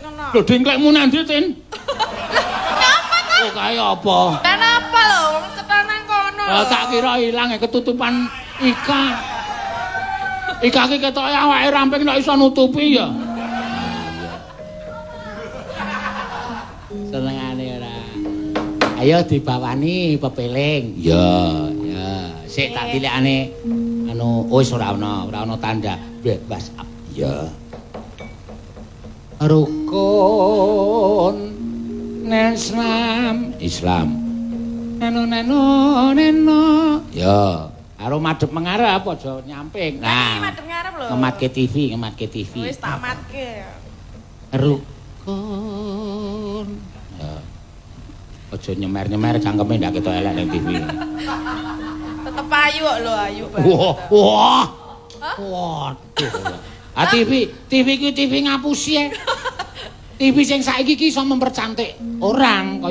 ngono. Lho dingklekmu nang ndi, Tin? Napa ta? Oh, kae apa? Lah napa lho wong cetha nang kono. Lah tak kira ilang ketutupan Ika. Ika ki ketoke awake ramping nek iso nutupi ya. Senengane ora. Ayo dibawani pepeling. Ya, ya. Sik tak tilikane anu wis ora ana tanda bebas. Ya. Rukun Islam, Islam. Neno neno neno. Ya, karo madhep mengarep aja nyamping. Nah, madhep ngarep lho. Ngematke TV, ngematke TV. Wis tak matke. Rukun. Ya. Aja nyemer-nyemer cangkeme ndak ketok elek ning TV. Tetep ayu kok lho, ayu banget. Wah, wah. Waduh. Ah TV, TV ki TV ngapusi e. TV sing saiki ki iso mempercantik orang.